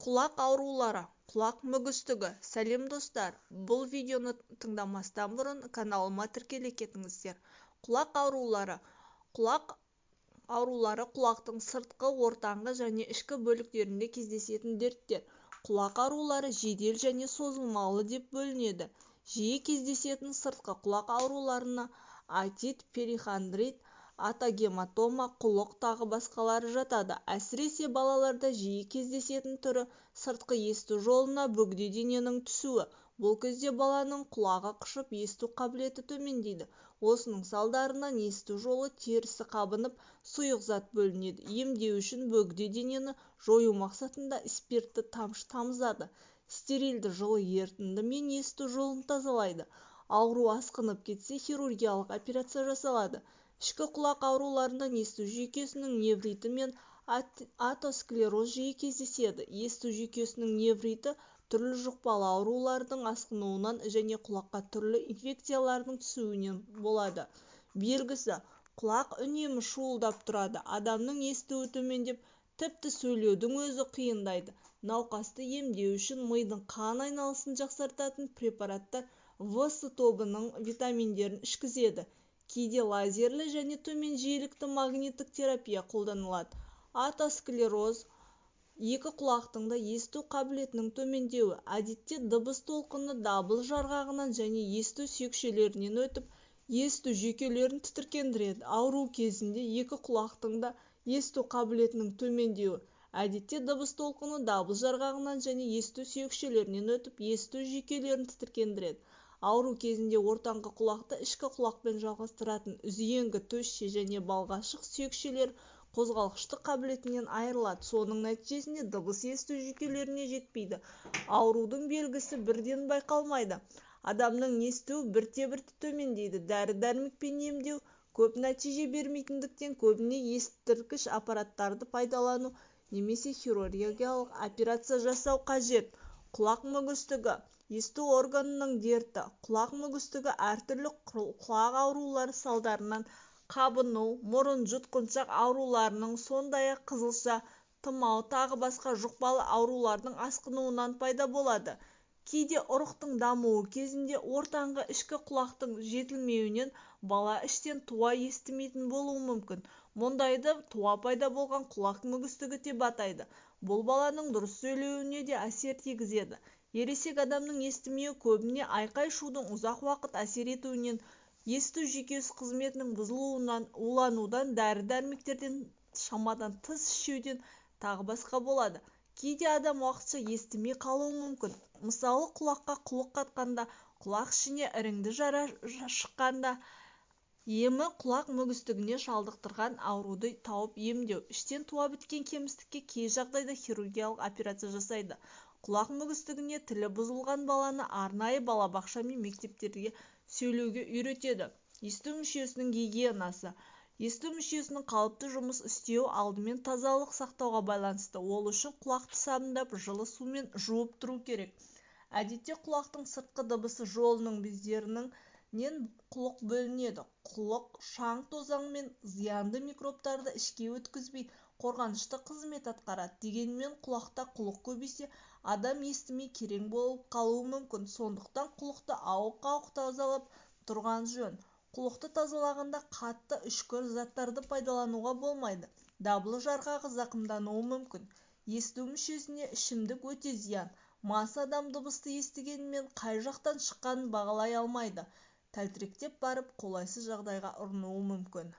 Құлақ аурулары, құлақ мүгістігі. Сәлем, достар! Бұл видеоны тыңдамастан бұрын каналыма тіркеле кетіңіздер. Құлақ аурулары. Құлақ аурулары – құлақтың сыртқы, ортаңғы және ішкі бөліктерінде кездесетін дерттер. Құлақ аурулары жедел және созылмалы деп бөлінеді. Жиі кездесетін сыртқы құлақ ауруларына отит, перихондрит, отогематома, құлық тағы басқалары жатады. Әсіресе балаларда жиі кездесетін түрі – сыртқы есту жолына бөгде дененің түсуі. Бұл кезде баланың құлағы қышып, есту қабілеті төмендейді. Осының салдарынан есту жолы терісі қабынып, сұйық зат бөлінеді. Емдеу үшін бөгде денені жою мақсатында спиртті тамшы тамызады, стерильді жылы ерітіндімен есту жолын тазалайды. Ауру асқынып кетсе, хирургиялық операция жасалады. Ішкі құлақ ауруларынан есту жүйкесінің невриті мен отосклероз жиі кездеседі. Есту жүйкесінің невриті түрлі жұқпалы аурулардың асқынуынан және құлаққа түрлі инфекциялардың түсуінен болады. Белгісі: құлақ үнемі шуылдап тұрады, адамның естуі төмендеп, тіпті сөйлеудің өзі қиындайды. Науқасты емдеу үшін мидың қан айналысын жақсартатын препараттар, В, С тобының витаминдерін ішкізеді. Кейде лазерлі және төмен жиілікті магниттік терапия қолданылады. Отосклероз – екі құлақтың да есту қабілетінің төмендеуі. Әдетте дыбыс толқыны дабыл жарғағынан және есту сүйекшелерінен өтіп, есту жүйкелерін тітіркендіреді. Ауру кезінде екі құлақтың да есту қабілетінің төмендеуі. Әдетте дыбыс толқыны дабыл жарғағынан және есту сүйекшелерінен өтіп, есту жүйкелерін тітіркендіреді. Ауру кезінде ортаңғы құлақты ішкі құлақпен жалғастыратын үзеңгі, төсше және балғашық сүйекшелер қозғалтқыштық қабілетінен айырылады. Соның нәтижесінде дыбыс есту жүйкелеріне жетпейді. Аурудың белгісі бірден байқалмайды. Адамның естуі бірте-бірте төмендейді. Дәрі-дәрмекпен емдеу көп нәтиже бермейтіндіктен, көбіне естірткіш аппараттарды пайдалану немесе хирургиялық операция жасау қажет. Құлақ мүгістігі – есту органының дерті. Құлақ мүгістігі әртүрлі құлақ аурулары салдарынан қабыну, мұрын, жұтқыншақ ауруларының, сондай-ақ қызылша, тұмау тағы басқа жұқпалы аурулардың асқынуынан пайда болады. Кейде ұрықтың дамуы кезінде ортаңғы ішкі құлақтың жетілмеуінен бала іштен туа естімейтін болуы мүмкін. Мұндайды туа пайда болған құлақ мүгістігі деп атайды. Бұл баланың дұрыс сөйлеуіне де әсер тигізеді. Ересек адамның естімеуі көбіне айқай-шудың ұзақ уақыт әсер етуінен, есту жүйкесі қызметінің бұзылуынан, уланудан, дәрі-дәрмектерден шамадан тыс ішуден тағы басқа болады. Кейде адам уақытша естімей қалуы мүмкін. Мысалы, құлаққа құлық қатқанда, құлақ ішіне іріңді жара шыққанда. Емі – құлақ мүгістігіне шалдықтырған ауруды тауып емдеу. Іштен туа біткен кемістікке кей жағдайда хирургиялық операция жасайды. Құлақ мүгістігіне тілі бұзылған баланы арнайы балабақша мен мектептерде сөйлеуге үйретеді. Есту мүшесінің гигиенасы. Есту мүшесінің қалыпты жұмыс істеуі алдымен тазалық сақтауға байланысты. Ол үшін құлақты сабындап, жылы сумен жуып тұру керек. Әдетте құлақтың сыртқы дыбыс жолының бездерінен құлық бөлінеді. Құлық шаң-тозаң мен зиянды микробтарды ішке өткізбей, қорғанышты қызмет атқарады. Дегенмен құлақта құлық көбейсе, адам естімей керең болып қалуы мүмкін. Сондықтан құлықты ауық-ауық тазалап тұрған жөн. Құлықты тазалағанда қатты, үшкір заттарды пайдалануға болмайды. Дабыл жарғағы зақымдануы мүмкін. Есту мүшесіне ішімдік өте зиян. Мас адам дыбысты естігенімен, қай жақтан шыққанын бағалай алмайды. Тәлтіректеп барып, қолайсыз жағдайға ұрынуы мүмкін.